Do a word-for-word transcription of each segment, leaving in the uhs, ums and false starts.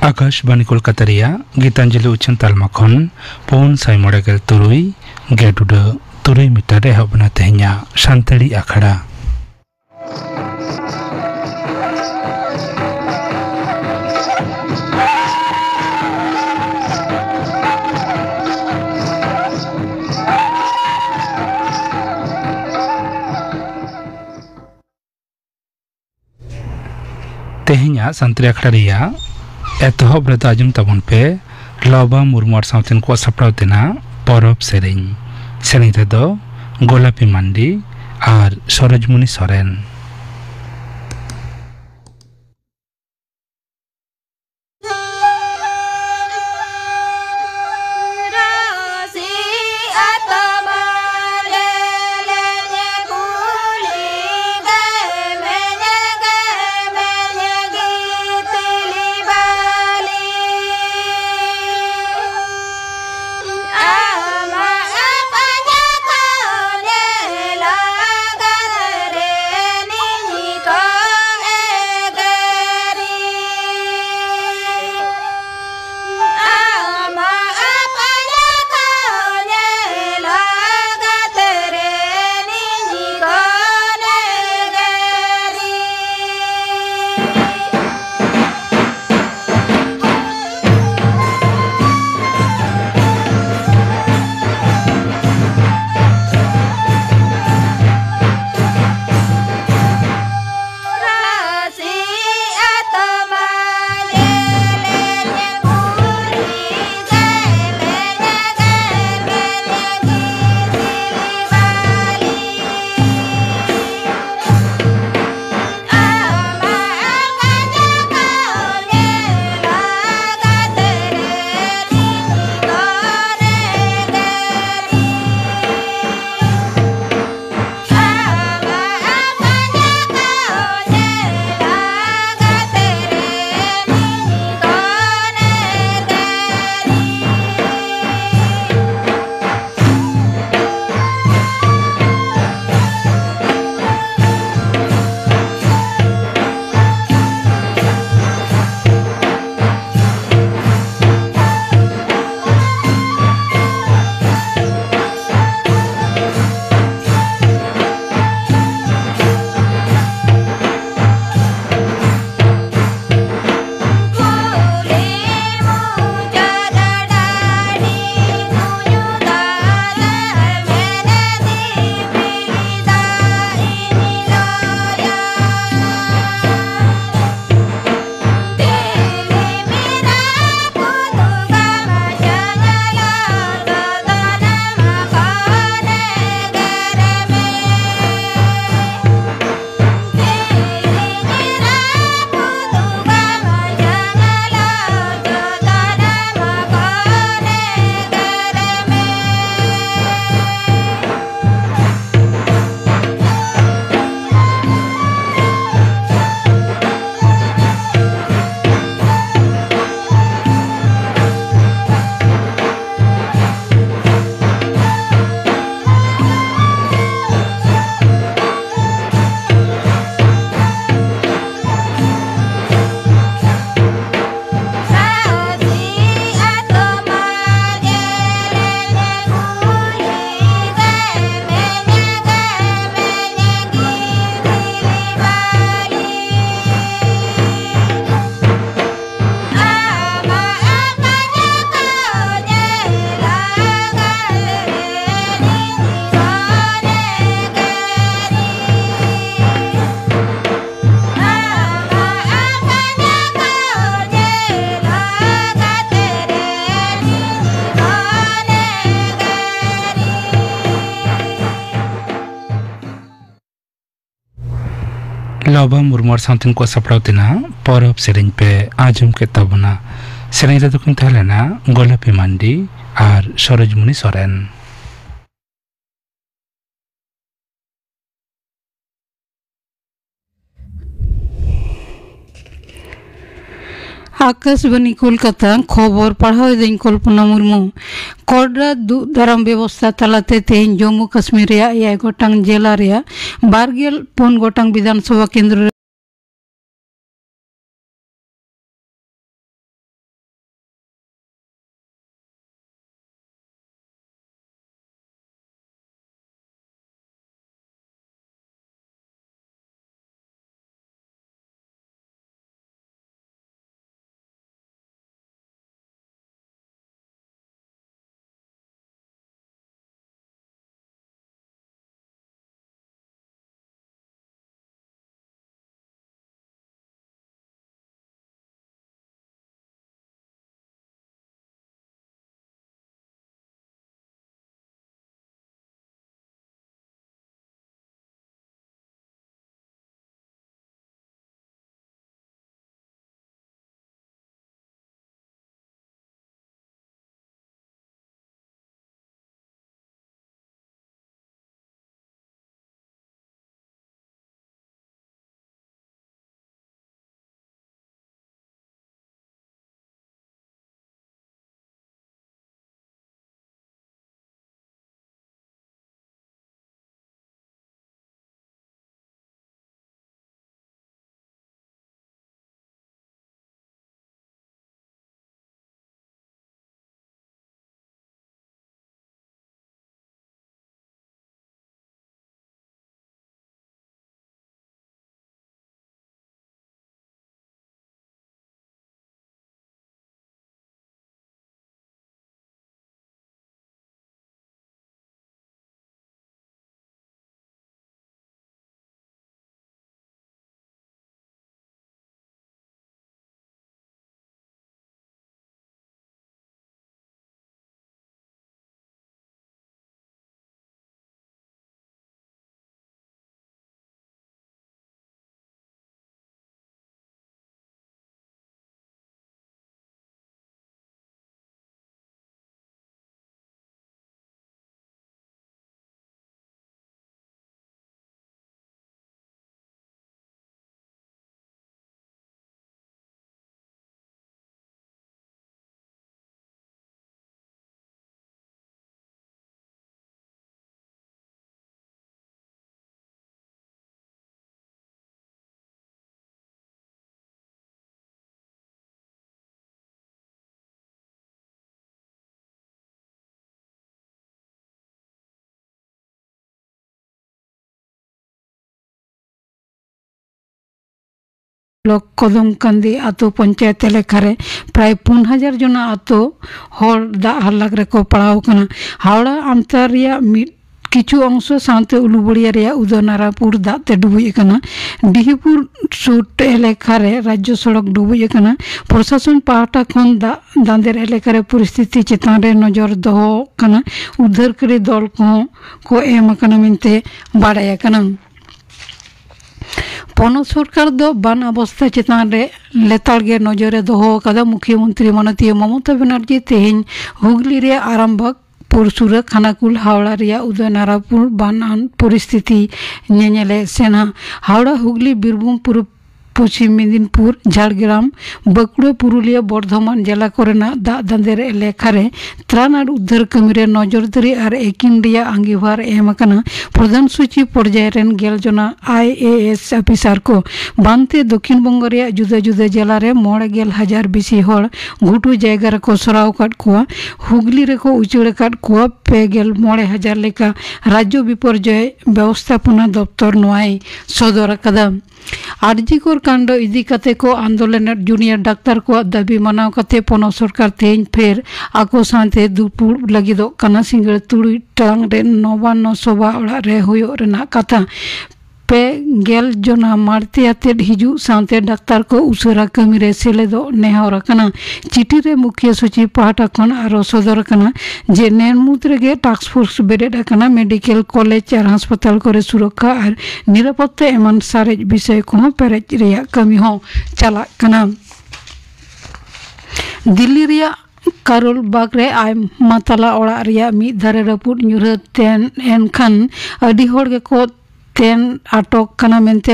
ᱟᱠᱟᱥᱵᱟᱱᱤ ᱠᱳᱞᱠᱟᱛᱟ ᱨᱮᱭᱟᱜ ᱜᱤᱛᱟᱧᱡᱚᱞᱤ ᱩᱪᱷᱟᱹᱱ ᱛᱟᱞᱢᱟ ᱠᱷᱚᱱ ᱯᱩᱱ ᱥᱟᱭ ᱢᱚᱬᱮ ᱜᱮᱞ ᱛᱩᱨᱩᱭ ᱜᱮᱰ ᱩᱰᱟᱹ ᱛᱩᱨᱩᱭ ᱢᱤᱴᱟᱨ ᱨᱮ ᱮᱦᱚᱵ ᱮᱱᱟ ᱛᱮᱦᱮᱧᱟᱜ ᱥᱟᱱᱛᱟᱲᱤ ᱟᱠᱷᱲᱟ᱾ ᱛᱮᱦᱮᱧᱟᱜ ᱥᱟᱱᱛᱟᱲᱤ ᱟᱠᱷᱲᱟ ᱨᱮᱭᱟᱜ ᱮᱛᱚᱦᱚᱵ ᱨᱮᱫᱚ ᱟᱸᱡᱚᱢ ᱛᱟᱵᱚᱱ ᱯᱮ ᱞᱚᱵᱟ ᱢᱩᱨᱢᱩ ᱟᱨ ᱥᱟᱶᱛᱮᱱ ᱠᱚᱣᱟᱜ ᱥᱟᱯᱲᱟᱣ ᱛᱮᱱᱟᱜ ᱯᱚᱨᱚᱵᱽ ᱥᱮᱨᱮᱧ᱾ ᱥᱮᱨᱮᱧ ᱨᱮᱫᱚ ᱜᱳᱞᱟᱯᱤ ᱢᱟᱱᱰᱤ ᱟᱨ ᱥᱚᱨᱳᱡᱽᱢᱩᱱᱤ ᱥᱚᱨᱮᱱ᱾ ᱵᱟᱵᱟ ᱢᱩᱨᱢᱩ ᱟᱨ ᱥᱟᱶᱛᱮᱱ ᱠᱚ ᱥᱟᱯᱲᱟᱣ ᱛᱮᱱᱟᱜ ᱯᱚᱨᱚᱵᱽ ᱥᱮᱨᱮᱧ ᱯᱮ ᱟᱸᱡᱚᱢ ᱠᱮᱫ ᱛᱟᱵᱚᱱᱟ᱾ ᱥᱮᱨᱮᱧ ᱨᱮᱫᱚ ᱠᱤᱱ ᱛᱟᱦᱮᱸ ᱞᱮᱱᱟ ᱜᱳᱞᱟᱯᱤ ᱢᱟᱱᱰᱤ ᱟᱨ ᱥᱚᱨᱳᱡᱽᱢᱩᱱᱤ ᱥᱚᱨᱮᱱ᱾ ᱟᱠᱟᱥᱵᱟᱱᱤ ᱠᱳᱞᱠᱟᱛᱟ, ᱠᱷᱚᱵᱚᱨ ᱯᱟᱲᱦᱟᱣ ᱮᱫᱟᱹᱧ ᱠᱚᱞᱯᱚᱱᱟ ᱢᱩᱨᱢᱩ᱾ ᱠᱚᱰᱨᱟ ᱫᱩᱜ ᱫᱟᱨᱟᱢ ᱵᱮᱵᱚᱥᱛᱟ ᱛᱟᱞᱟᱛᱮ ᱛᱮᱦᱮᱧ ᱡᱚᱢᱢᱩ ᱠᱟᱥᱢᱤᱨ ᱨᱮᱭᱟᱜ ᱮᱭᱟᱭ ᱜᱚᱴᱟᱝ ᱡᱮᱞᱟ ᱨᱮᱭᱟᱜ ᱵᱟᱨ ᱜᱮᱞ ᱯᱩᱱ ᱜᱚᱴᱟᱝ ᱵᱤᱫᱷᱟᱱ ᱥᱚᱵᱷᱟ ᱠᱮᱱᱫᱨᱚ ᱨᱮ ᱠᱚᱫᱚᱢᱠᱟᱱᱫᱤ ᱟᱛᱳ ᱯᱚᱧᱪᱟᱭᱮᱛ ᱮᱞᱟᱠᱟ ᱨᱮ ᱯᱨᱟᱭ ᱯᱩᱱ ᱦᱟᱡᱟᱨ ᱡᱚᱱᱟ ᱟᱛᱳ ᱦᱚᱲ ᱫᱟᱜ ᱦᱟᱞᱟᱠ ᱨᱮᱠᱚ ᱯᱟᱲᱟᱣ ᱟᱠᱟᱱᱟ᱾ ᱦᱟᱣᱲᱟ ᱟᱢᱛᱟ ᱨᱮᱭᱟᱜ ᱢᱤᱫ ᱠᱤᱪᱷᱩ ᱚᱝᱥᱚ ᱥᱟᱶᱛᱮ ᱩᱞᱩᱵᱟᱲᱤᱭᱟ ᱨᱮᱭᱟᱜ ᱩᱫᱚᱭᱱᱟᱨᱟᱯᱩᱨ ᱫᱟᱜ ᱛᱮ ᱰᱩᱵᱩᱡ ᱟᱠᱟᱱᱟ᱾ ᱰᱤᱦᱤᱯᱩᱨ ᱥᱩᱴ ᱮᱞᱟᱠᱟ ᱨᱮ ᱨᱟᱡᱽᱡᱚ ᱥᱚᱲᱚᱠ ᱰᱩᱵᱩᱡ ᱟᱠᱟᱱᱟ᱾ ᱯᱨᱚᱥᱟᱥᱚᱱ ᱯᱟᱦᱴᱟ ᱠᱷᱚᱱ ᱫᱟᱜ ᱫᱟᱸᱫᱮᱨ ᱮᱞᱟᱠᱟ ᱨᱮ ᱯᱚᱨᱤᱥᱛᱷᱤᱛᱤ ᱪᱮᱛᱟᱱ ᱨᱮ ᱱᱚᱡᱚᱨ ᱫᱚᱦᱚ ᱠᱟᱱᱟ᱾ ᱩᱫᱽᱫᱷᱟᱹᱨᱠᱟᱹᱨᱤ ᱫᱚᱞ ᱠᱚᱦᱚᱸ ᱠᱚ ᱮᱢ ᱟᱠᱟᱱᱟ ᱢᱮᱱᱛᱮ ᱵᱟᱰᱟᱭ ᱟᱠᱟᱱᱟ᱾ ᱯᱚᱱᱚᱛ ᱥᱚᱨᱠᱟᱨ ᱫᱚ ᱵᱟᱱ ᱚᱵᱚᱥᱛᱟ ᱪᱮᱛᱟᱱ ᱨᱮ ᱞᱮᱛᱟᱲ ᱜᱮ ᱱᱚᱡᱚᱨ ᱮ ᱫᱚᱦᱚ ᱟᱠᱟᱫᱟ᱾ ᱢᱩᱠᱷᱭᱚᱢᱚᱱᱛᱨᱤ ᱢᱟᱱᱚᱛᱤᱭᱟᱹ ᱢᱚᱢᱚᱛᱟ ᱵᱮᱱᱟᱨᱡᱤ ᱛᱮᱦᱮᱧ ᱦᱩᱜᱽᱞᱤ ᱨᱮᱭᱟᱜ ᱟᱨᱟᱢᱵᱟᱜᱽ ᱯᱩᱨᱥᱩᱨᱟ ᱠᱷᱟᱱᱟᱠᱩᱞ ᱦᱟᱣᱲᱟ ᱨᱮᱭᱟᱜ ᱩᱫᱚᱭᱱᱟᱨᱟᱯᱩᱨ ᱵᱟᱱ ᱟᱱ ᱯᱚᱨᱤᱥᱛᱷᱤᱛᱤ ᱧᱮᱧᱮᱞᱮ ᱥᱮᱱᱟ᱾ ᱦᱟᱣᱲᱟ, ᱦᱩᱜᱽᱞᱤ, ᱵᱤᱨᱵᱷᱩᱢ, ᱯᱩᱨᱩᱵ ᱯᱚᱪᱷᱤᱢ ᱢᱮᱫᱤᱱᱯᱩᱨ, ᱡᱷᱟᱲᱜᱨᱟᱢ, ᱵᱟᱸᱠᱩᱲᱟ, ᱯᱩᱨᱩᱞᱤᱭᱟᱹ, ᱵᱚᱨᱫᱷᱚᱢᱟᱱ ᱡᱮᱞᱟ ᱠᱚᱨᱮᱱᱟᱜ ᱫᱟᱜ ᱫᱟᱸᱫᱮᱨ ᱮᱞᱟᱠᱟ ᱨᱮ ᱛᱨᱟᱱ ᱟᱨ ᱩᱫᱽᱫᱷᱟᱹᱨ ᱠᱟᱹᱢᱤ ᱨᱮ ᱱᱚᱡᱚᱨ ᱫᱟᱹᱨᱤ ᱟᱨ ᱮᱠᱤᱱ ᱨᱮᱭᱟᱜ ᱟᱸᱜᱤᱵᱷᱟᱨ ᱮᱢ ᱟᱠᱟᱱᱟ᱾ ᱯᱨᱚᱫᱷᱟᱱ ᱥᱚᱪᱤᱵᱽ ᱯᱚᱨᱡᱟᱭ ᱨᱮᱱ ᱜᱮᱞ ᱡᱚᱱᱟ ᱟᱭ ᱮ ᱮᱥ ᱚᱯᱷᱤᱥᱟᱨ ᱠᱚ᱾ ᱵᱟᱱᱛᱮ ᱫᱚᱠᱷᱤᱱ ᱵᱚᱝᱜᱚ ᱨᱮᱭᱟᱜ ᱡᱩᱫᱟᱹ ᱡᱩᱫᱟᱹ ᱡᱮᱞᱟ ᱨᱮ ᱢᱚᱬᱮ ᱜᱮᱞ ᱦᱟᱡᱟᱨ ᱵᱮᱥᱤ ᱦᱚᱲ ᱜᱷᱩᱴᱩ ᱡᱟᱭᱜᱟ ᱨᱮᱠᱚ ᱥᱚᱨᱟᱣ ᱟᱠᱟᱫ ᱠᱚᱣᱟ᱾ ᱦᱩᱜᱽᱞᱤ ᱨᱮᱠᱚ ᱩᱪᱟᱹᱲ ᱟᱠᱟᱫ ᱠᱚᱣᱟ ᱯᱮ ᱜᱮᱞ ᱢᱚᱬᱮ ᱦᱟᱡᱟᱨ ᱞᱮᱠᱟ ᱨᱟᱡᱽᱡᱚ ᱵᱤᱯᱚᱨᱡᱚᱭ ᱵᱮᱵᱚᱥᱛᱷᱟᱯᱚᱱᱟ ᱫᱚᱯᱛᱚᱨ ᱱᱚᱣᱟᱭ ᱥᱚᱫᱚᱨ ᱟᱠᱟᱫᱟ᱾ ᱟᱨᱡᱤᱠᱚᱨ ᱠᱟᱱᱰ ᱤᱫᱤ ᱠᱟᱛᱮ ᱠᱚ ᱟᱱᱫᱳᱞᱚᱱᱮᱫ ᱡᱩᱱᱤᱭᱟᱨ ᱰᱟᱠᱛᱟᱨ ᱠᱚᱣᱟᱜ ᱫᱟᱹᱵᱤ ᱢᱟᱱᱟᱣ ᱠᱟᱛᱮ ᱯᱚᱱᱚᱛ ᱥᱚᱨᱠᱟᱨ ᱛᱮᱦᱮᱧ ᱯᱷᱮᱨ ᱟᱠᱚ ᱥᱟᱶᱛᱮ ᱫᱩᱯᱩᱲᱩᱵ ᱞᱟᱹᱜᱤᱫᱚᱜ ᱠᱟᱱᱟ᱾ ᱥᱤᱸᱜᱟᱹᱲ ᱛᱩᱲᱩᱭ ᱴᱟᱲᱟᱝ ᱨᱮ ᱱᱚᱵᱟᱱᱱᱚ ᱥᱚᱵᱷᱟ ᱚᱲᱟᱜ ᱨᱮ ᱦᱩᱭᱩᱜ ᱨᱮᱱᱟᱜ ᱠᱟᱛᱷᱟ᱾ ᱯᱮ ᱜᱮᱞ ᱡᱚᱱᱟ ᱢᱟᱬᱛᱮ ᱟᱛᱮᱫ ᱦᱤᱡᱩᱜ ᱥᱟᱶᱛᱮ ᱰᱟᱠᱛᱟᱨ ᱠᱚ ᱩᱥᱟᱹᱨᱟ ᱠᱟᱹᱢᱤ ᱨᱮ ᱥᱮᱞᱮᱫᱚᱜ ᱱᱮᱦᱚᱨ ᱟᱠᱟᱱᱟ᱾ ᱪᱤᱴᱷᱤ ᱨᱮ ᱢᱩᱠᱷᱤᱭᱟᱹ ᱥᱚᱪᱤᱵᱽ ᱯᱟᱦᱴᱟ ᱠᱷᱚᱱ ᱟᱨᱚ ᱥᱚᱫᱚᱨ ᱟᱠᱟᱱᱟ ᱡᱮ ᱱᱮ ᱢᱩᱫᱽ ᱨᱮᱜᱮ ᱴᱟᱥᱠ ᱯᱷᱳᱨᱥ ᱵᱮᱨᱮᱫ ᱟᱠᱟᱱᱟ᱾ ᱢᱮᱰᱤᱠᱮᱞ ᱠᱚᱞᱮᱡᱽ ᱟᱨ ᱦᱟᱥᱯᱟᱛᱟᱞ ᱠᱚᱨᱮ ᱥᱩᱨᱚᱠᱠᱷᱟ ᱟᱨ ᱱᱤᱨᱟᱯᱚᱛᱛᱟ ᱮᱢᱟᱱ ᱥᱟᱨᱮᱡ ᱵᱤᱥᱚᱭ ᱠᱚᱦᱚᱸ ᱯᱮᱨᱮᱡ ᱨᱮᱭᱟᱜ ᱠᱟᱹᱢᱤ ᱦᱚᱸ ᱪᱟᱞᱟᱜ ᱠᱟᱱᱟ᱾ ᱫᱤᱞᱞᱤ ᱨᱮᱭᱟᱜ ᱠᱟᱨᱳᱞ ᱵᱟᱜᱽ ᱨᱮ ᱟᱭᱢᱟ ᱛᱟᱞᱟ ᱚᱲᱟᱜ ᱨᱮᱭᱟᱜ ᱢᱤᱫ ᱫᱷᱟᱨᱮ ᱨᱟᱹᱯᱩᱫ ᱧᱩᱨᱦᱟᱹ ᱛᱮᱱ ᱮᱱᱠᱷᱟᱱ ᱟᱹᱰᱤ ᱦᱚᱲ ᱜᱮᱠᱚ ᱛᱮᱱ ᱟᱴᱚᱠ ᱠᱟᱱᱟ ᱢᱮᱱᱛᱮ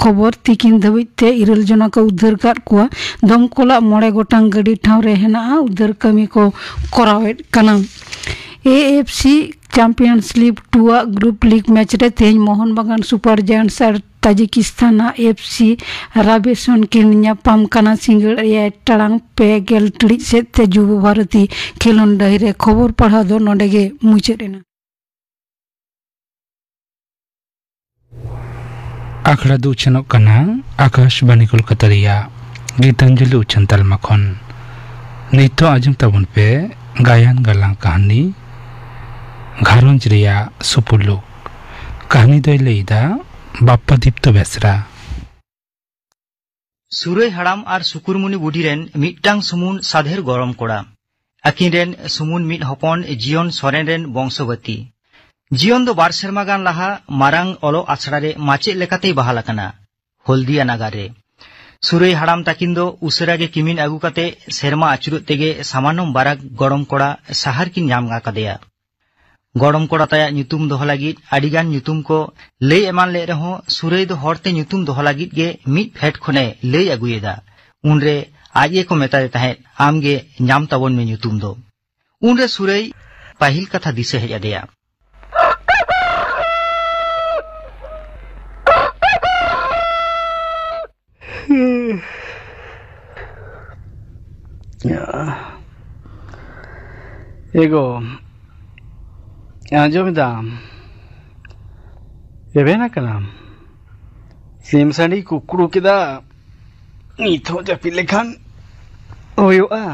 ᱠᱷᱚᱵᱚᱨ᱾ ᱛᱤᱠᱤᱱ ᱫᱷᱟᱹᱵᱤᱡ ᱛᱮ ᱤᱨᱟᱹᱞ ᱡᱚᱱᱟ ᱠᱚ ᱩᱫᱽᱫᱷᱟᱹᱨ ᱠᱟᱫ ᱠᱚᱣᱟ᱾ ᱫᱚᱢᱠᱚᱞᱟᱜ ᱢᱚᱬᱮ ᱜᱚᱴᱟᱝ ᱜᱟᱹᱰᱤ ᱴᱷᱟᱶ ᱨᱮ ᱦᱮᱱᱟᱜᱼᱟ᱾ ᱩᱫᱽᱫᱷᱟᱹᱨ ᱠᱟᱹᱢᱤ ᱠᱚ ᱠᱚᱨᱟᱣᱮᱫ ᱠᱟᱱᱟ᱾ A F C champions league two ᱟᱜ ᱜᱨᱩᱯ ᱞᱤᱜᱽ ᱢᱮᱪ ᱨᱮ ᱛᱮᱦᱮᱧ ᱢᱳᱦᱚᱱ ᱵᱟᱜᱟᱱ ᱥᱩᱯᱟᱨ ᱡᱟᱭᱮᱱᱴᱥ ᱟᱨ ᱛᱟᱡᱤᱠᱤᱥᱛᱟᱱ ᱟᱜ ᱮᱯᱷ ᱥᱤ ᱨᱟᱵᱮᱥᱚᱱ ᱠᱤᱱ ᱧᱟᱯᱟᱢ ᱠᱟᱱᱟ᱾ ᱥᱤᱸᱜᱟᱹᱲ ᱮᱭᱟᱭ ᱴᱟᱲᱟᱝ ᱯᱮ ᱜᱮᱞ ᱴᱤᱲᱤᱡ ᱥᱮᱫ ᱛᱮ ᱡᱩᱵᱚ ᱵᱷᱟᱨᱚᱛᱤ ᱠᱷᱮᱞᱳᱱᱰ ᱰᱟᱹᱦᱤ ᱨᱮ᱾ ᱠᱷᱚᱵᱚᱨ ᱯᱟᱲᱦᱟᱣ ᱫᱚ ᱱᱚᱰᱮ ᱜᱮ ᱢᱩᱪᱟᱹᱫ ᱮᱱᱟ᱾ ᱟᱠᱷᱲᱟ ᱫᱚ ᱩᱪᱷᱟᱹᱱᱚᱜ ᱠᱟᱱᱟ ᱟᱠᱟᱥᱵᱟᱱᱤ ᱠᱳᱞᱠᱟᱛᱟ ᱨᱮᱭᱟᱜ ᱜᱤᱛᱟᱧᱡᱚᱞᱤ ᱩᱪᱷᱟᱹᱱ ᱛᱟᱞᱢᱟ ᱠᱷᱚᱱ᱾ ᱱᱤᱛᱚᱜ ᱟᱸᱡᱚᱢ ᱛᱟᱵᱚᱱ ᱯᱮ ᱜᱟᱭᱟᱱ ᱜᱟᱞᱟᱝ ᱠᱟᱹᱦᱱᱤ ᱜᱷᱟᱨᱚᱸᱡᱽ ᱨᱮᱭᱟᱜ ᱥᱩᱯᱩᱨᱞᱩᱠ᱾ ᱠᱟᱹᱦᱱᱤ ᱫᱚᱭ ᱞᱟᱹᱭ ᱮᱫᱟ ᱵᱟᱯᱯᱟ ᱫᱤᱯᱛᱚ ᱵᱮᱥᱨᱟ᱾ ᱥᱩᱨᱟᱹᱭ ᱦᱟᱲᱟᱢ ᱟᱨ ᱥᱩᱠᱩᱨᱢᱩᱱᱤ ᱵᱩᱰᱷᱤ ᱨᱮᱱ ᱢᱤᱫᱴᱟᱝ ᱥᱩᱢᱩᱱ ᱥᱟᱫᱷᱮᱨ ᱜᱚᱲᱚᱢ ᱠᱚᱲᱟ᱾ ᱟᱹᱠᱤᱱ ᱨᱮᱱ ᱥᱩᱢᱩᱱ ᱢᱤᱫ ᱦᱚᱯᱚᱱ ᱡᱤᱭᱚᱱ ᱥᱚᱨᱮᱱ ᱨᱮᱱ ᱵᱚᱝᱥᱚᱵᱚᱛᱤ᱾ ᱡᱤᱭᱚᱱ ᱫᱚ ᱵᱟᱨ ᱥᱮᱨᱢᱟ ᱜᱟᱱ ᱞᱟᱦᱟ ᱢᱟᱨᱟᱝ ᱚᱞᱚᱜ ᱟᱥᱲᱟ ᱨᱮ ᱢᱟᱪᱮᱫ ᱞᱮᱠᱟᱛᱮᱭ ᱵᱟᱦᱟᱞ ᱟᱠᱟᱱᱟ, ᱦᱚᱞᱫᱤᱭᱟ ᱱᱟᱜᱟᱨ ᱨᱮ᱾ ᱥᱩᱨᱟᱹᱭ ᱦᱟᱲᱟᱢ ᱛᱟᱹᱠᱤᱱ ᱫᱚ ᱩᱥᱟᱹᱨᱟ ᱜᱮ ᱠᱤᱢᱤᱱ ᱟᱹᱜᱩ ᱠᱟᱛᱮ ᱥᱮᱨᱢᱟ ᱟᱹᱪᱩᱨᱚᱜ ᱛᱮᱜᱮ ᱥᱟᱢᱟᱱᱚᱢ ᱵᱟᱨᱟᱠ ᱜᱚᱲᱚᱢ ᱠᱚᱲᱟ ᱥᱟᱦᱟᱨ ᱠᱤᱱ ᱧᱟᱢ ᱟᱠᱟᱫᱮᱭᱟ᱾ ᱜᱚᱲᱚᱢ ᱠᱚᱲᱟ ᱛᱟᱭᱟᱜ ᱧᱩᱛᱩᱢ ᱫᱚᱦᱚ ᱞᱟᱹᱜᱤᱫ ᱟᱹᱰᱤᱜᱟᱱ ᱧᱩᱛᱩᱢ ᱠᱚ ᱞᱟᱹᱭ ᱮᱢᱟᱱ ᱞᱮᱫ ᱨᱮᱦᱚᱸ, ᱥᱩᱨᱟᱹᱭ ᱫᱚ ᱦᱚᱲᱛᱮ ᱧᱩᱛᱩᱢ ᱫᱚᱦᱚ ᱞᱟᱹᱜᱤᱫ ᱜᱮ ᱢᱤᱫ ᱯᱷᱮᱰ ᱠᱷᱚᱱᱮ ᱞᱟᱹᱭ ᱟᱹᱜᱩᱭᱮᱫᱟ᱾ ᱩᱱᱨᱮ ᱟᱡ ᱜᱮᱠᱚ ᱢᱮᱛᱟᱫᱮ ᱛᱟᱦᱮᱸᱫ, "ᱟᱢᱜᱮ ᱧᱟᱢ ᱛᱟᱵᱚᱱ ᱢᱮ ᱧᱩᱛᱩᱢ ᱫᱚ᱾" ᱩᱱᱨᱮ ᱥᱩᱨᱟᱹᱭ ᱯᱟᱹᱦᱤᱞ ᱠᱟᱛᱷᱟ ᱫᱤᱥᱟᱹ ᱦᱮᱡ ᱟᱫᱮᱭᱟ᱾ ᱮᱜᱳ, ᱟᱸᱡᱚᱢ ᱮᱫᱟᱢ? ᱮᱵᱷᱮᱱ ᱟᱠᱟᱱᱟᱢ? ᱥᱤᱢ ᱥᱟᱺᱰᱤ ᱠᱩᱠᱲᱩ ᱠᱮᱫᱟ, ᱱᱤᱛ ᱦᱚᱸ ᱡᱟᱹᱯᱤᱫ ᱞᱮᱠᱷᱟᱱ ᱦᱩᱭᱩᱜᱼᱟ᱾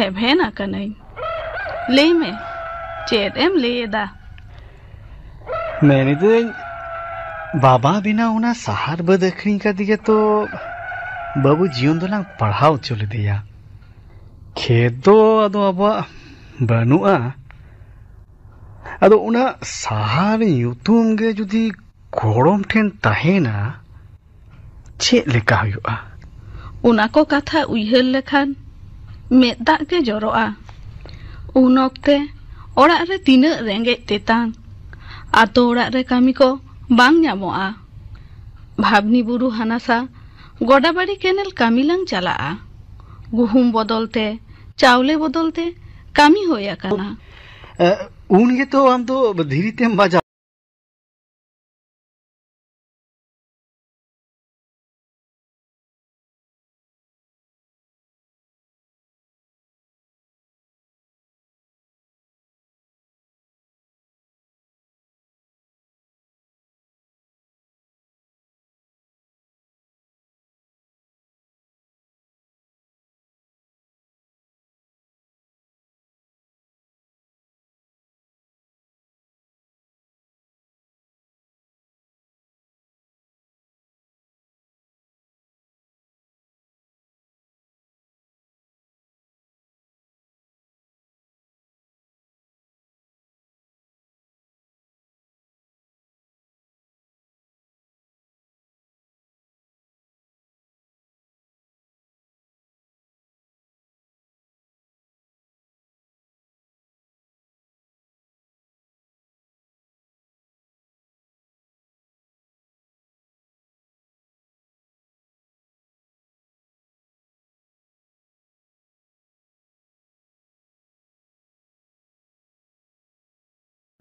ᱮᱵᱷᱮᱱ ᱟᱠᱟᱱᱟᱹᱧ᱾ ᱞᱟᱹᱭ ᱢᱮ, ᱪᱮᱫ ᱮᱢ ᱞᱟᱹᱭ ᱮᱫᱟ? ᱢᱮᱱᱤᱫᱟᱹᱧ, ᱵᱟᱵᱟ ᱵᱮᱱᱟᱣ ᱚᱱᱟ ᱥᱟᱦᱟᱨ ᱵᱟᱹᱫᱽ ᱟᱹᱠᱷᱨᱤᱧ ᱠᱟᱛᱮ ᱜᱮᱛᱚ ᱵᱟᱹᱵᱩ ᱡᱤᱭᱚᱱ ᱫᱚᱞᱟᱝ ᱯᱟᱲᱦᱟᱣ ᱦᱚᱪᱚ ᱞᱮᱫᱮᱭᱟ᱾ ᱠᱷᱮᱛ ᱫᱚ ᱟᱫᱚ ᱟᱵᱚᱣᱟᱜ ᱵᱟᱹᱱᱩᱜᱼᱟ᱾ ᱟᱫᱚ ᱚᱱᱟ ᱥᱟᱦᱟᱨ ᱧᱩᱛᱩᱢ ᱜᱮ ᱡᱩᱫᱤ ᱜᱚᱲᱚᱢ ᱴᱷᱮᱱ ᱛᱟᱦᱮᱱᱟ, ᱪᱮᱫ ᱞᱮᱠᱟ ᱦᱩᱭᱩᱜᱼᱟ? ᱚᱱᱟ ᱠᱚ ᱠᱟᱛᱷᱟ ᱩᱭᱦᱟᱹᱨ ᱞᱮᱠᱷᱟᱱ ᱢᱮᱫ ᱫᱟᱜ ᱜᱮ ᱡᱚᱨᱚᱜᱼᱟ᱾ ᱩᱱ ᱚᱠᱛᱮ ᱚᱲᱟᱜ ᱨᱮ ᱛᱤᱱᱟᱹᱜ ᱨᱮᱸᱜᱮᱡ ᱛᱮᱛᱟᱝ, ᱟᱛᱳ ᱚᱲᱟᱜ ᱨᱮ ᱠᱟᱹᱢᱤ ᱠᱚ ᱵᱟᱝ ᱧᱟᱢᱚᱜᱼᱟ᱾ ᱵᱷᱟᱵᱽᱱᱤ ᱵᱩᱨᱩ ᱦᱟᱱᱟᱥᱟ ᱜᱚᱰᱟᱵᱟᱲᱤ ᱠᱮᱱᱮᱞ ᱠᱟᱹᱢᱤ ᱞᱟᱝ ᱪᱟᱞᱟᱜᱼᱟ᱾ ᱜᱩᱦᱩᱢ ᱵᱚᱫᱚᱞ ᱛᱮ ᱪᱟᱣᱞᱮ ᱵᱚᱫᱚᱞ ᱛᱮ ᱠᱟᱹᱢᱤ ᱦᱩᱭ ᱟᱠᱟᱱᱟ᱾ ᱮ, ᱩᱱ ᱜᱮᱛᱚ ᱟᱢ ᱫᱚ ᱫᱷᱤᱨᱤ ᱛᱮᱢ ᱵᱟᱡᱟᱣ᱾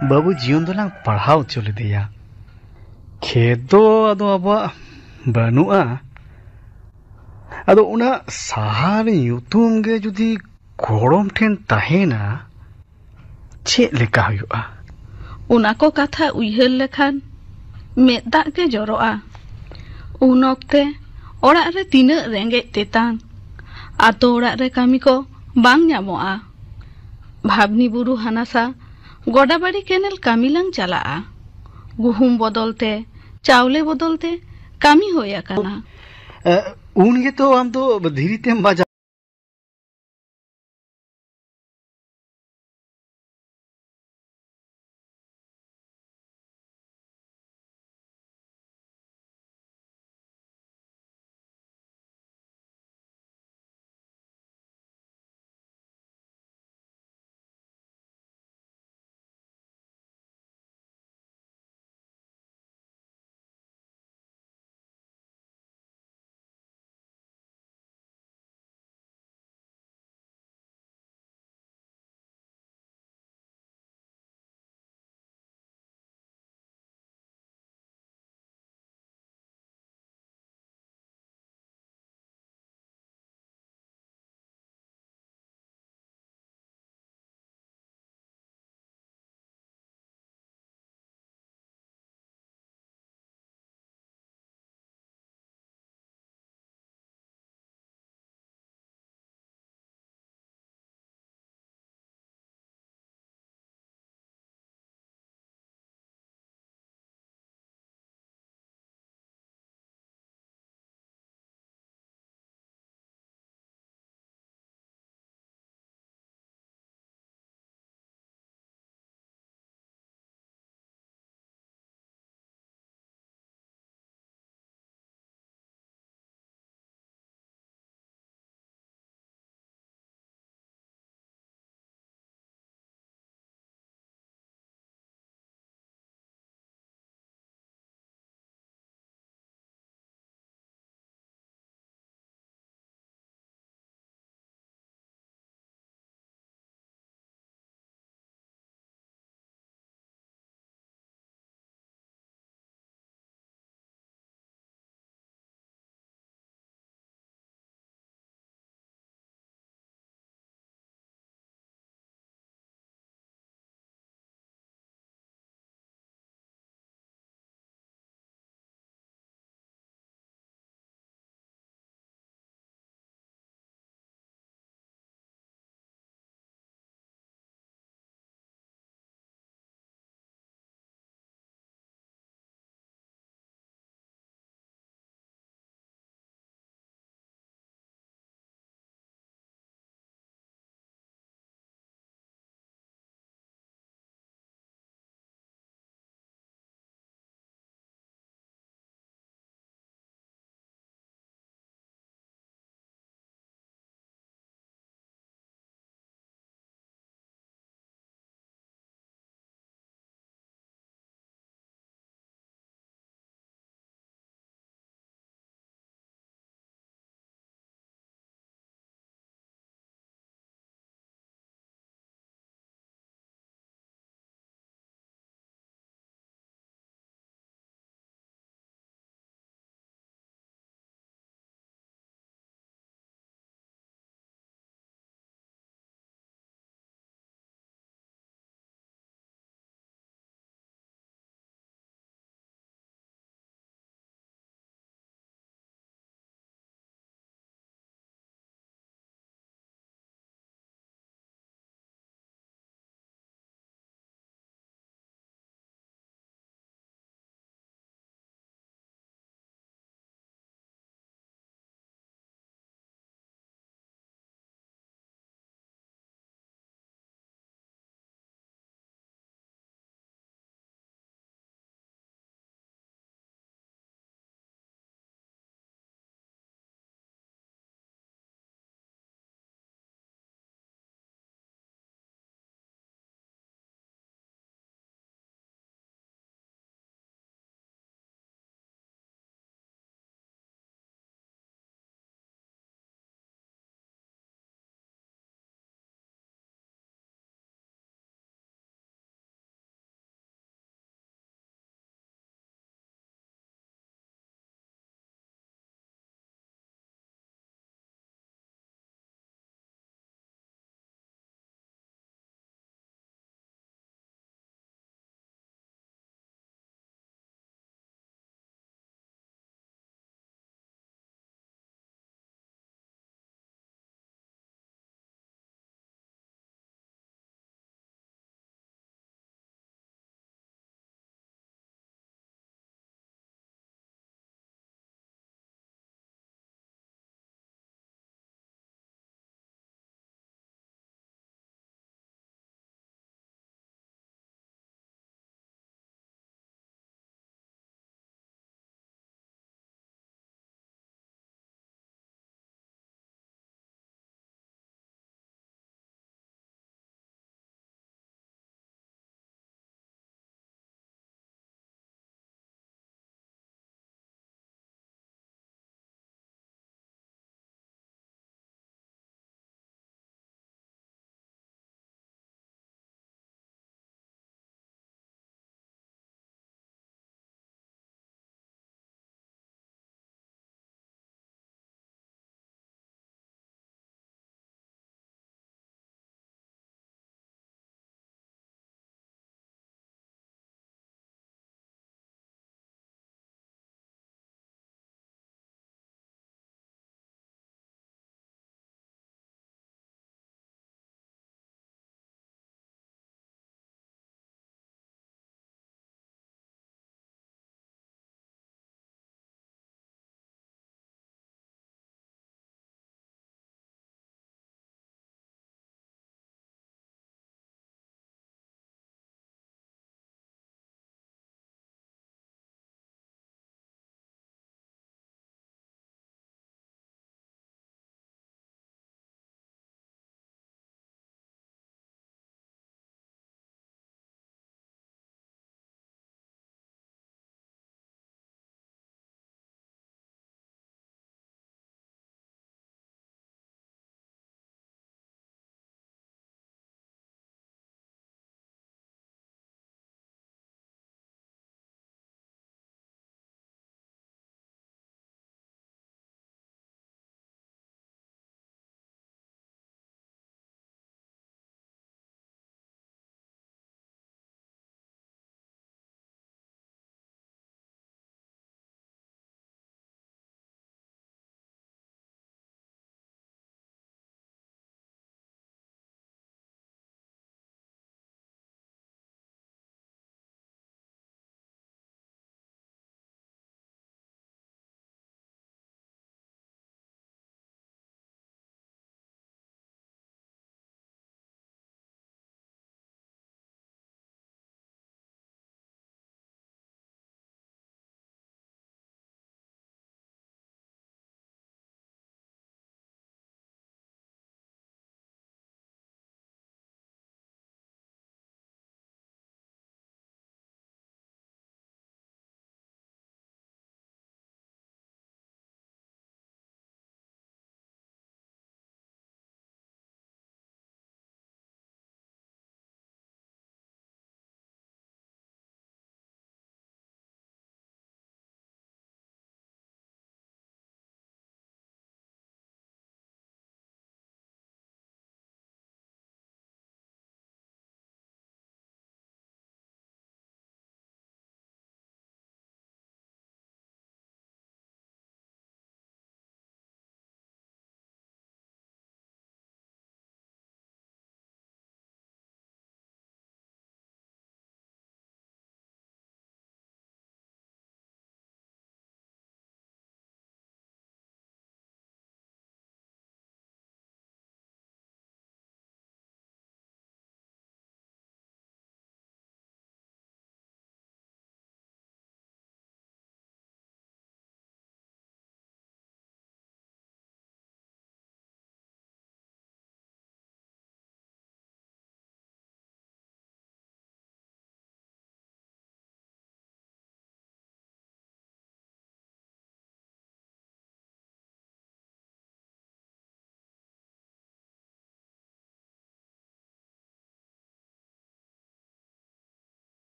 ᱵᱟᱹᱵᱩ ᱡᱤᱭᱚᱱ ᱫᱚᱞᱟᱝ ᱯᱟᱲᱦᱟᱣ ᱦᱚᱪᱚ ᱞᱮᱫᱮᱭᱟ᱾ ᱠᱷᱮᱛ ᱫᱚ ᱟᱫᱚ ᱟᱵᱚᱣᱟᱜ ᱵᱟᱹᱱᱩᱜᱼᱟ᱾ ᱟᱫᱚ ᱚᱱᱟ ᱥᱟᱦᱟᱨ ᱧᱩᱛᱩᱢ ᱜᱮ ᱡᱩᱫᱤ ᱜᱚᱲᱚᱢ ᱴᱷᱮᱱ ᱛᱟᱦᱮᱱᱟ, ᱪᱮᱫ ᱞᱮᱠᱟ ᱦᱩᱭᱩᱜᱼᱟ? ᱚᱱᱟ ᱠᱚ ᱠᱟᱛᱷᱟ ᱩᱭᱦᱟᱹᱨ ᱞᱮᱠᱷᱟᱱ ᱢᱮᱫ ᱫᱟᱜ ᱜᱮ ᱡᱚᱨᱚᱜᱼᱟ᱾ ᱩᱱ ᱚᱠᱛᱮ ᱚᱲᱟᱜ ᱨᱮ ᱛᱤᱱᱟᱹᱜ ᱨᱮᱸᱜᱮᱡ ᱛᱮᱛᱟᱝ, ᱟᱛᱳ ᱚᱲᱟᱜ ᱨᱮ ᱠᱟᱹᱢᱤ ᱠᱚ ᱵᱟᱝ ᱧᱟᱢᱚᱜᱼᱟ᱾ ᱵᱷᱟᱵᱽᱱᱤ ᱵᱩᱨᱩ ᱦᱟᱱᱟᱥᱟ ᱜᱚᱰᱟᱵᱟᱲᱤ ᱠᱮᱱᱮᱞ ᱠᱟᱹᱢᱤ ᱞᱟᱝ ᱪᱟᱞᱟᱜᱼᱟ᱾ ᱜᱩᱦᱩᱢ ᱵᱚᱫᱚᱞ ᱛᱮ, ᱪᱟᱣᱞᱮ ᱵᱚᱫᱚᱞ ᱛᱮ ᱠᱟᱹᱢᱤ ᱦᱩᱭ ᱟᱠᱟᱱᱟ᱾ ᱮ, ᱩᱱ ᱜᱮᱛᱚ ᱟᱢ ᱫᱚ ᱫᱷᱤᱨᱤ ᱛᱮᱢ ᱵᱟᱡᱟᱣ᱾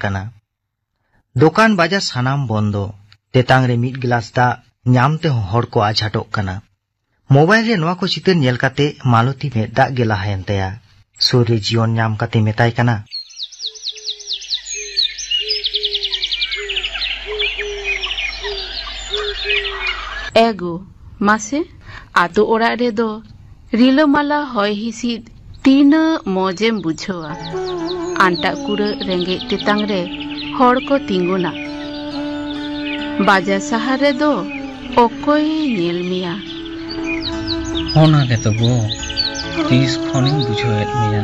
ᱠᱟᱱᱟ᱾ ᱫᱚᱠᱟᱱ ᱵᱟᱡᱟᱨ ᱥᱟᱱᱟᱢ ᱵᱚᱱᱫᱚ᱾ ᱛᱮᱛᱟᱝ ᱨᱮ ᱢᱤᱫ ᱜᱞᱟᱥ ᱫᱟᱜ ᱧᱟᱢ ᱛᱮᱦᱚᱸ ᱦᱚᱲ ᱠᱚ ᱟᱡᱷᱟᱴᱚᱜ ᱠᱟᱱᱟ᱾ ᱢᱳᱵᱟᱭᱤᱞ ᱨᱮ ᱱᱚᱣᱟ ᱠᱚ ᱪᱤᱛᱟᱹᱨ ᱧᱮᱞ ᱠᱟᱛᱮ ᱢᱟᱞᱚᱛᱤ ᱢᱮᱫ ᱫᱟᱜ ᱜᱮ ᱞᱟᱦᱟᱭᱮᱱ ᱛᱟᱭᱟ᱾ ᱥᱩᱨ ᱨᱮ ᱡᱤᱭᱚᱱ ᱧᱟᱢ ᱠᱟᱛᱮ ᱢᱮᱛᱟᱭ ᱠᱟᱱᱟ, ᱮ ᱜᱳ, ᱢᱟᱥᱮ, ᱟᱛᱳ ᱚᱲᱟᱜ ᱨᱮᱫᱚ ᱨᱤᱞᱟᱹᱢᱟᱞᱟ ᱦᱚᱭ ᱦᱤᱸᱥᱤᱫ ᱛᱤᱱᱟᱹᱜ ᱢᱚᱡᱮᱢ ᱵᱩᱡᱷᱟᱹᱣᱟ᱾ ᱟᱱᱴᱟᱜ ᱠᱩᱲᱟᱹᱜ ᱨᱮᱸᱜᱮᱡ ᱛᱮᱛᱟᱝ ᱨᱮ ᱦᱚᱲ ᱠᱚ ᱛᱤᱸᱜᱩᱱᱟ᱾ ᱵᱟᱡᱟᱨ ᱥᱟᱦᱟᱨ ᱨᱮᱫᱚ ᱚᱠᱚᱭᱮ ᱧᱮᱞ ᱢᱮᱭᱟ? ᱚᱱᱟ ᱜᱮᱛᱚ ᱜᱳ, ᱛᱤᱥ ᱠᱷᱚᱱᱤᱧ ᱵᱩᱡᱷᱟᱹᱣᱮᱫ ᱢᱮᱭᱟ᱾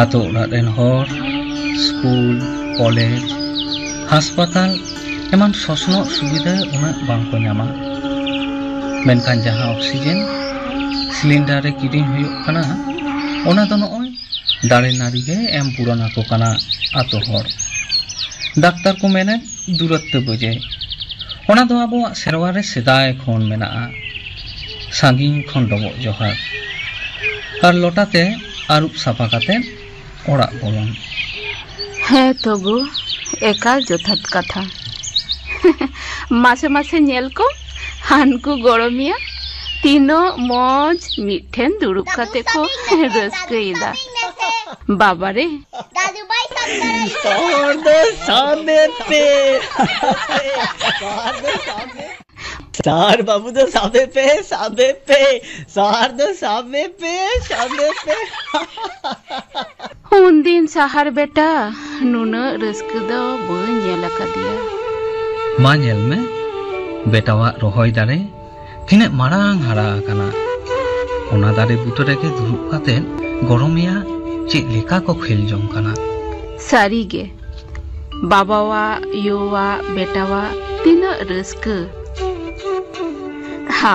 ᱟᱛᱳ ᱚᱲᱟᱜ ᱨᱮᱱ ᱦᱚᱲ ᱥᱠᱩᱞ, ᱠᱚᱞᱮᱡᱽ, ᱦᱟᱥᱯᱟᱛᱟᱞ ᱮᱢᱟᱱ ᱥᱚᱥᱱᱚᱜ ᱥᱩᱵᱤᱫᱷᱟ ᱩᱱᱟᱹᱜ ᱵᱟᱝ ᱠᱚ ᱧᱟᱢᱟ᱾ ᱢᱮᱱᱠᱷᱟᱱ ᱡᱟᱦᱟᱸ ᱚᱠᱥᱤᱡᱮᱱ ᱥᱤᱞᱤᱱᱰᱟᱨ ᱨᱮ ᱠᱤᱨᱤᱧ ᱦᱩᱭᱩᱜ ᱠᱟᱱᱟ, ᱚᱱᱟ ᱫᱚ ᱱᱚᱜᱼᱚᱭ ᱫᱟᱨᱮ ᱱᱟᱹᱲᱤ ᱜᱮ ᱮᱢ ᱯᱩᱨᱚᱱ ᱟᱠᱚ ᱠᱟᱱᱟ ᱟᱛᱳ ᱦᱚᱲ᱾ ᱰᱟᱠᱛᱟᱨ ᱠᱚ ᱢᱮᱱᱮᱫ, ᱫᱩᱨᱚᱛᱛᱚ ᱵᱚᱡᱮ᱾ ᱚᱱᱟ ᱫᱚ ᱟᱵᱚᱣᱟᱜ ᱥᱮᱨᱣᱟ ᱨᱮ ᱥᱮᱫᱟᱭ ᱠᱷᱚᱱ ᱢᱮᱱᱟᱜᱼᱟ᱾ ᱥᱟᱺᱜᱤᱧ ᱠᱷᱚᱱ ᱰᱚᱵᱚᱜ ᱡᱚᱦᱟᱨ᱾ ᱟᱨ ᱞᱚᱴᱟᱛᱮ ᱟᱹᱨᱩᱵ ᱥᱟᱯᱷᱟ ᱠᱟᱛᱮ ᱚᱲᱟᱜ ᱵᱚᱞᱚᱱ᱾ ᱦᱮᱸ ᱛᱚ ᱜᱳ, ᱮᱠᱟᱞ ᱡᱚᱛᱷᱟᱛ ᱠᱟᱛᱷᱟ᱾ ᱢᱟᱥᱮ ᱢᱟᱥᱮ ᱧᱮᱞ ᱠᱚᱢ, ᱦᱟᱱᱠᱩ ᱜᱚᱲᱚᱢᱤᱭᱟ ᱛᱤᱱᱟᱹᱜ ᱢᱚᱡᱽ ᱢᱤᱫ ᱴᱷᱮᱱ ᱫᱩᱲᱩᱵ ᱠᱟᱛᱮ ᱠᱚ ᱨᱟᱹᱥᱠᱟᱹᱭᱮᱫᱟ᱾ ᱵᱟᱵᱟᱨᱮ, ᱫᱟᱫᱩ ᱵᱟᱭ ᱥᱟᱵ ᱫᱟᱲᱮᱭᱟᱜᱼᱟ᱾ ᱥᱟᱨ ᱫᱚ ᱥᱟᱵᱮ ᱯᱮ᱾ ᱥᱟᱨ ᱫᱚ ᱥᱟᱵᱮ᱾ ᱥᱟᱨ ᱵᱟᱹᱵᱩ ᱫᱚ ᱥᱟᱵᱮ ᱯᱮ, ᱥᱟᱵᱮ ᱯᱮ᱾ ᱥᱟᱨ ᱫᱚ ᱥᱟᱵᱮ ᱯᱮ, ᱥᱟᱵᱮ ᱯᱮ᱾ ᱩᱱᱫᱤᱱ ᱥᱟᱦᱟᱨ ᱵᱮᱴᱟ ᱱᱩᱱᱟᱹᱜ ᱨᱟᱹᱥᱠᱟᱹ ᱫᱚ ᱵᱟᱹᱧ ᱧᱮᱞ ᱟᱠᱟᱫᱮᱭᱟ᱾ ᱢᱟ ᱧᱮᱞ ᱢᱮ, ᱵᱮᱴᱟᱣᱟᱜ ᱨᱚᱦᱚᱭ ᱫᱟᱨᱮ ᱛᱤᱱᱟᱹᱜ ᱢᱟᱨᱟᱝ ᱦᱟᱨᱟ ᱟᱠᱟᱱᱟ᱾ ᱚᱱᱟ ᱫᱟᱨᱮ ᱵᱩᱴᱟᱹ ᱨᱮᱜᱮ ᱫᱩᱲᱩᱵ ᱠᱟᱛᱮ ᱜᱚᱲᱚᱢᱮᱭᱟ ᱪᱮᱫ ᱞᱮᱠᱟ ᱠᱚ ᱠᱷᱮᱞ ᱡᱚᱝ ᱠᱟᱱᱟ᱾ ᱥᱟᱹᱨᱤᱜᱮ, ᱵᱟᱵᱟᱣᱟᱜ, ᱭᱳᱣᱟᱜ, ᱵᱮᱴᱟᱣᱟᱜ ᱛᱤᱱᱟᱹᱜ ᱨᱟᱹᱥᱠᱟᱹ᱾ ᱦᱟ᱾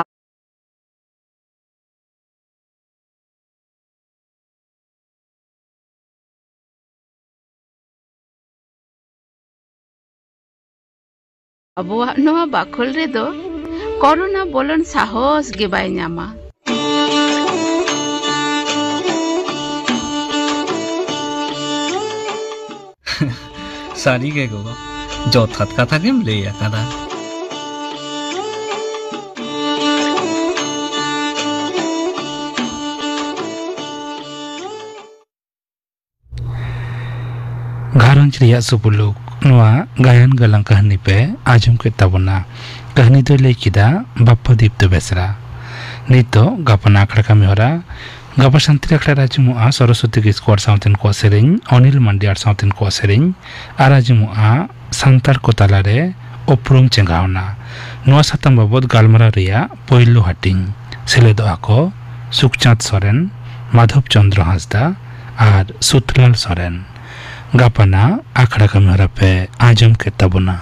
ᱟᱵᱚᱣᱟᱜ ᱱᱚᱣᱟ ᱵᱟᱠᱷᱳᱞ ᱨᱮᱫᱚ ᱠᱚᱨᱳᱱᱟ ᱵᱚᱞᱚᱱ ᱥᱟᱦᱚᱥ ᱜᱮ ᱵᱟᱭ ᱧᱟᱢᱟ᱾ ᱥᱟᱹᱨᱤ ᱜᱮ ᱜᱚᱜᱚ, ᱡᱚᱛᱷᱟᱛ ᱠᱟᱛᱷᱟ ᱜᱮᱢ ᱞᱟᱹᱭ ᱟᱠᱟᱫᱟ᱾ ᱜᱷᱟᱨᱚᱸᱡᱽ ᱨᱮᱭᱟᱜ ᱥᱩᱯᱩᱞᱩᱠ, ᱱᱚᱣᱟ ᱜᱟᱭᱟᱱ ᱜᱟᱞᱟᱝ ᱠᱟᱹᱦᱱᱤ ᱯᱮ ᱟᱸᱡᱚᱢ ᱠᱮᱫ ᱛᱟᱵᱚᱱᱟ᱾ ᱠᱟᱹᱦᱱᱤ ᱫᱚᱭ ᱞᱟᱹᱭ ᱠᱮᱫᱟ ᱵᱟᱯᱯᱟ ᱫᱤᱯᱛᱚ ᱵᱮᱥᱨᱟ᱾ ᱱᱤᱛᱚᱜ ᱜᱟᱯᱟᱱ ᱟᱠᱷᱲᱟ ᱠᱟᱹᱢᱤ ᱦᱚᱨᱟ᱾ ᱜᱟᱯᱟ ᱥᱟᱱᱛᱟᱲᱤ ᱟᱠᱷᱲᱟ ᱨᱮ ᱟᱸᱡᱚᱢᱚᱜᱼᱟ ᱥᱚᱨᱚᱥᱚᱛᱤ ᱠᱤᱥᱠᱩ ᱟᱨ ᱥᱟᱶᱛᱮᱱ ᱠᱚᱣᱟᱜ ᱥᱮᱨᱮᱧ, ᱚᱱᱤᱞ ᱢᱟᱱᱰᱤ ᱟᱨ ᱥᱟᱶᱛᱮᱱ ᱠᱚᱣᱟᱜ ᱥᱮᱨᱮᱧ, ᱟᱨ ᱟᱸᱡᱚᱢᱚᱜᱼᱟ ᱥᱟᱱᱛᱟᱲ ᱠᱚ ᱛᱟᱞᱟᱨᱮ ᱩᱯᱨᱩᱢ ᱪᱮᱸᱜᱷᱟᱣᱱᱟ᱾ ᱱᱚᱣᱟ ᱥᱟᱛᱟᱢ ᱵᱟᱵᱚᱛ ᱜᱟᱞᱢᱟᱨᱟᱣ ᱨᱮᱭᱟᱜ ᱯᱳᱭᱞᱳ ᱦᱟᱹᱴᱤᱧ᱾ ᱥᱮᱞᱮᱫᱚᱜᱼᱟ ᱠᱚ ᱥᱩᱠᱪᱟᱸᱫᱽ ᱥᱚᱨᱮᱱ, ᱢᱟᱫᱷᱚᱵ ᱪᱚᱸᱫᱽᱨᱚ ᱦᱟᱸᱥᱫᱟ ᱟᱨ ᱥᱩᱛᱞᱟᱞ ᱥᱚᱨᱮᱱ᱾ ᱜᱟᱯᱟᱱᱟᱜ ᱟᱠᱷᱲᱟ ᱠᱟᱹᱢᱤ ᱦᱚᱨᱟ ᱯᱮ ᱟᱸᱡᱚᱢ ᱠᱮᱫ ᱛᱟᱵᱚᱱᱟ᱾